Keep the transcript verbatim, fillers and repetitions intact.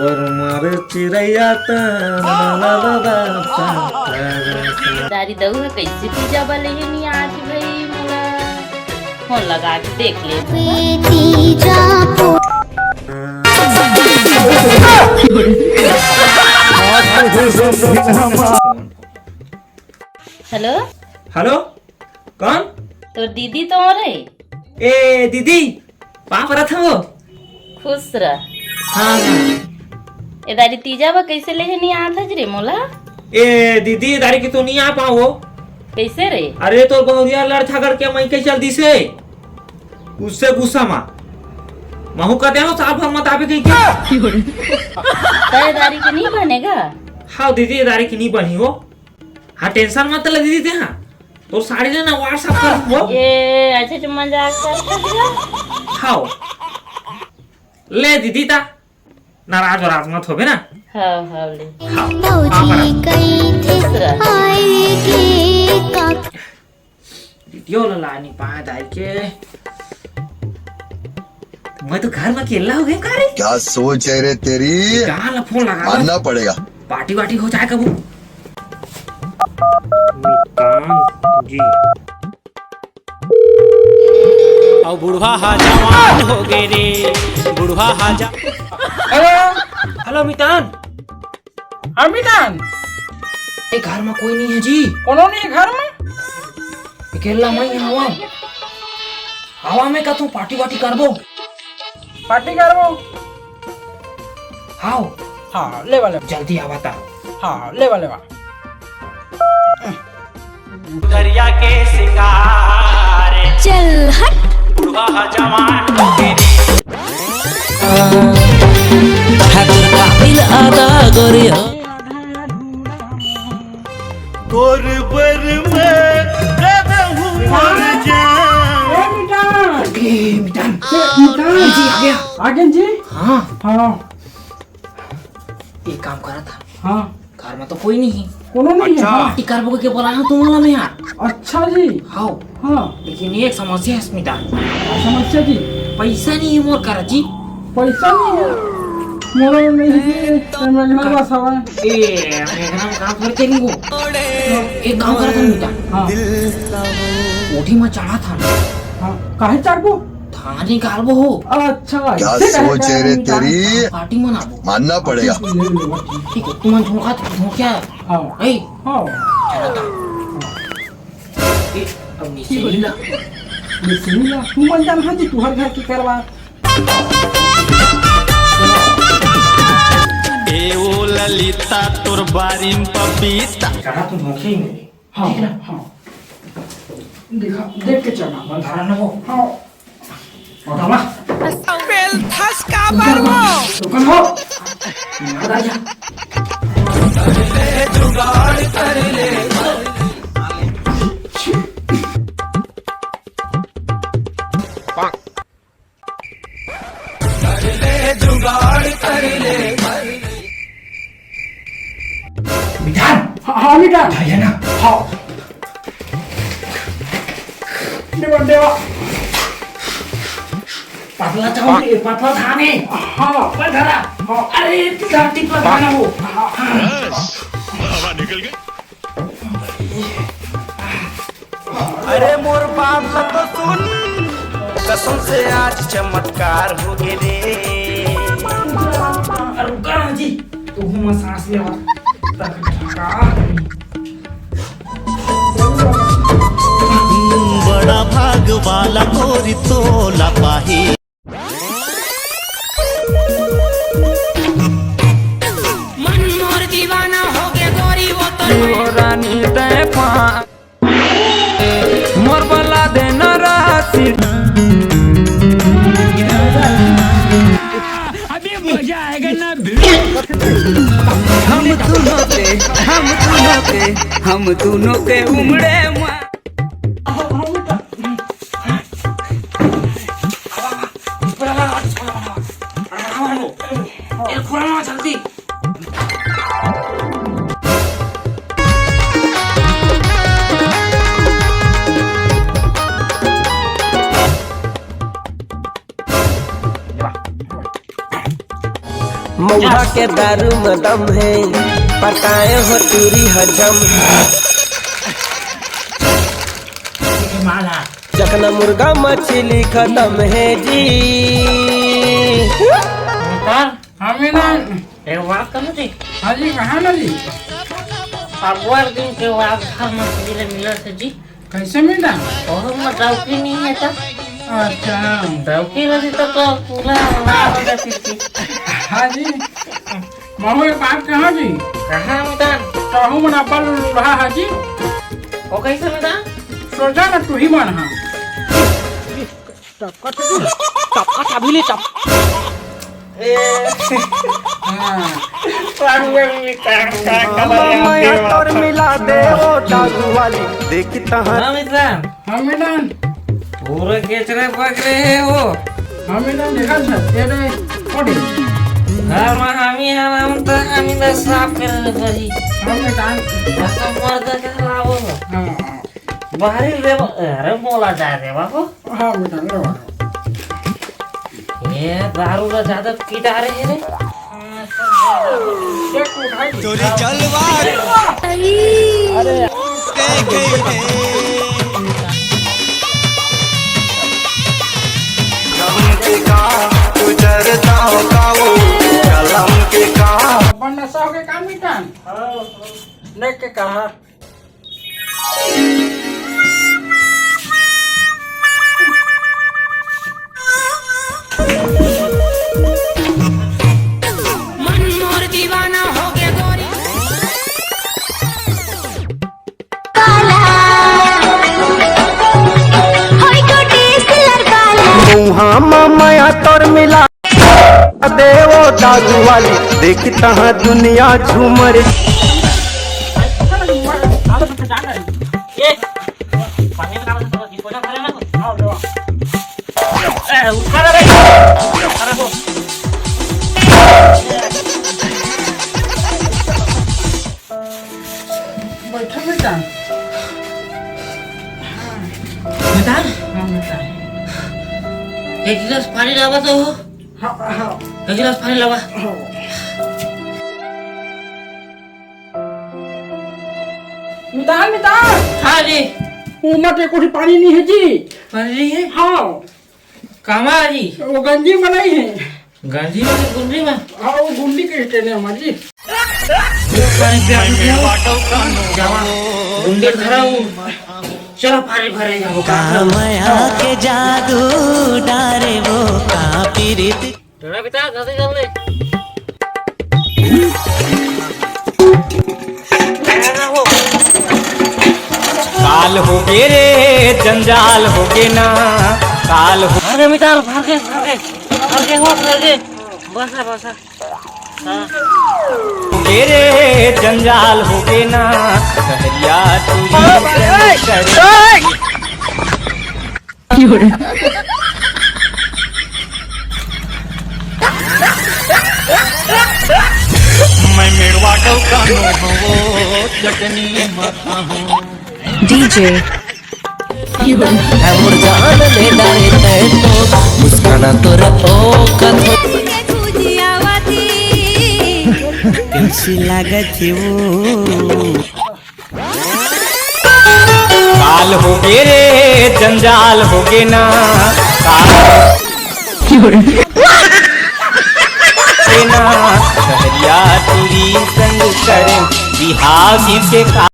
और मारे चिरैया त दारी दऊ ह कइसे तीजा बर लेहे नी आत भाई मोला। फोन लगा के देख ले। हेलो। हेलो, कौन? तोर दीदी तो रे। ए दीदी, पाँव परत हवं। खुश रह। हाँ, हाँ। ए दारी तीजा बर कइसे लेहे नी आत हस रे मोला? ए दीदी, ए दारी के तो नी आ पावं। कइसे रे? अरे तोर बहुरिया लड़ झगड़ के मइके चल दिसे। उससे गुस्सा मा महूँ कते हवं साल भर मत आबे कहिके। त ए दारी के नी बने गा? हाँ दीदी, ए दारी के नी बनही वो। हाँ, tension मत ले दीदी ते, हाँ। तोर साड़ी ले ना WhatsApp कर दूँ। ए, अच्छा, अच्छा, मजाक कर दिया। हाँ। ले दीदी ता, नाराज वाराज मत होबे ना। हाँ, हाँ, ले। हाँ, भौजी हाँ, कइथे खुश रह। आएगी का? दीदी ला ला नी पाए दाई के। मैं तो घर में अकेला हो गया का रे? क्या सोच है रे तेरी? कहाँ ला फोन लगा? मानना पड़ेगा। पार्टी वार्टी हो जाए कबू। मितान जी। अउ बुढ़वा हा जवान हो गे रे, बुढ़वा हा जा- हेलो, हेलो मितान। हाँ मितान। ए घर में कोई नहीं है जी। कोनो नहीं है घर में? अकेला मैं ही हवा। हवा में का तू पार्टी वार्टी करबो? पार्टी करबो। हाव। हाँ, लेवा, लेवा। जल्दी आवा ता। हाँ, लेवा, लेवा। दरिया के सिंगार। चल हट। बुढ़वा जवान हो गे रे। है तोर काबिल अदा गोरी हो। तोर बर मैं दादा हूँ मर जा। ए मितान। ए मितान। ए मितान। जी आ गया। आ गया जी? हाँ। हाँ। एक काम करा था। हाँ। घर में तो कोई नहीं है। कोनो नहीं है। अच्छा। हाँ। पार्टी करबो के बोला हूँ तुम वाला में यार। अच्छा जी। हाँ। हाँ। लेकिन एक समस्या है स्मिता। समस्या जी? पैसा नहीं है मोर करा जी। पैसा नहीं है? मोला नहीं है, ये मेघना बस हवा है। ए, मेघना में काम करते नहीं वो। एक काम करा था स्मिता। हाँ। कोठी में चढ़ा था ना। हाँ। काहे चढ़बो? थाने निकालबो हो। अच्छा, क्या इसे कहे सोच है रे तेरी? पार्टी मनाबो। मानना पड़ेगा। ठीक है, तुम झोंका, झोंकिया। हाँ। ए, हाँ। चला था। ए, अब नीचे नहीं ला। नीचे नहीं ला। तू मन जान हाँ जी, तुहर घर की करवा। ए ओ ललिता, तोर बारी में पपीता। चढ़ा तू झोंके ही नहीं। हाँ, ठीक है ना? हाँ। देखा, देख के चलना। मन धरा न हो। हाँ। बतावा। बेल थस का बार वो। रुकन हो। याद आ गया। मिठान। हाँ, हाँ, मिठान। खाइए ना। हाँ। देवा, देवा। पतला चावल के पतला थाने। हाँ। पर धरा। हाँ। अरे, इतना टिपला खाना हो। हाँ। हवा निकल गई। अरे मोर बात ला तो सुन, कसम से आज चमत्कार हो गे रे। अरे रुका ना जी, तू हूँ मैं सांस लेवा। बड़ा भाग वाला गोरी तोला पाही। मन मोर दीवाना हो गे गोरी वो तो। ओ रानी तय पा मोर बला देना राशि। अभी मजा आएगा ना। हम दोनों के, हम दोनों के, हम दोनों के उमड़े मा- ए, खुला ना, जल्दी। मउहा के दारू म दम हे, पटाए हो टूरी हजम। माला। चखना मुर्गा मछली खतम हे जी। हाँ, मीना। एक बात कहना जी। हाँ जी, कहाँ ना जी? अगुवार दिन के बाद घर मछली ले मिला से जी। कैसे मिला? ओहो, मैं डौकी नहीं है तो। अच्छा। डौकी रहती तो, तो पूरा लाल हो जाती थी। हाँ जी। महू एक बात कहा जी। कहाँ मितान? कहूँ मन अब्बल लूल्हा है जी। वो कैसे मितान? सोचा ना तू ही मन हा। टपका टपका, टपका चाबी ले टप। ए। हाँ। पागल मितान, का खबर है आपके? माया तोर मिला दे वो दारू वाली, देखी तहाँ। हाँ मितान। हाँ, मैडम। पूरा केचरा पकड़े हे वो। हाँ, मैडम, देखा था, ये रे, कोठी। घर में हमी हराम तो हमी तो साफ करे ले परी। हाँ, मैडम। ऐसा मर्द के लावो हो। हाँ, हाँ। बाहरी रे, अरे, मोला जाए रे बाबू। हाँ, मैडम, लो। ये दारू ला ज्यादा पी डारे हे रे। तोरी जलवा। अरे। कलम के का, तू जरता हो का वो, कलम के का। अपन नशा हो गया काम मिटान। देख के कहा। मन मोर दीवाना हो गया गोरी। काला, होई गोटी सिलर काला। मुहा मा माया तोर मिला देवो दारू वाली, देखी तहाँ दुनिया झूमर। बैठो बेटा। बेटा? हाँ, बेटा। एक गिलास पानी लावा तो। हाँ, हाँ। एक गिलास पानी लावा। हाँ। मितान, मितान। हाँ जी। उमर के कोठी पानी नहीं है जी। पानी नहीं है? हाँ। कामा जी? वो गंजी बनाई है। गंजी में, गुंडी में? हाँ, वो गुंडी के कहते हैं अम्मा जी। पानी पिया दो। जावा, गुंडी धरा हूँ। चलो, पानी भरे जाओ। कामया के जादू डारे वो का पीरित। थोड़ा बेटा, जल्दी, जल्दी। काल हो गे रे, जंजाल हो गे ना, काल हो अरे मितान, भाग गे, भाग गे, भाग गे, हो, भाग गे। बसा, बसा। हाँ। हो गे रे, जंजाल हो गे ना, सहरिया तू ही अरे, अरे, अरे। मैं मेड़वा टोका नो हूँ, चटनी मत हूँ। डीजे। है मोर जान ले डारे तै तो, मुस्काना तोरा ओ कथो। कैसी लागत है वो? काल हो गे रे, जंजाल हो गे ना, काल हो गे ना, सहरिया टूरी संग करे बिहाव के का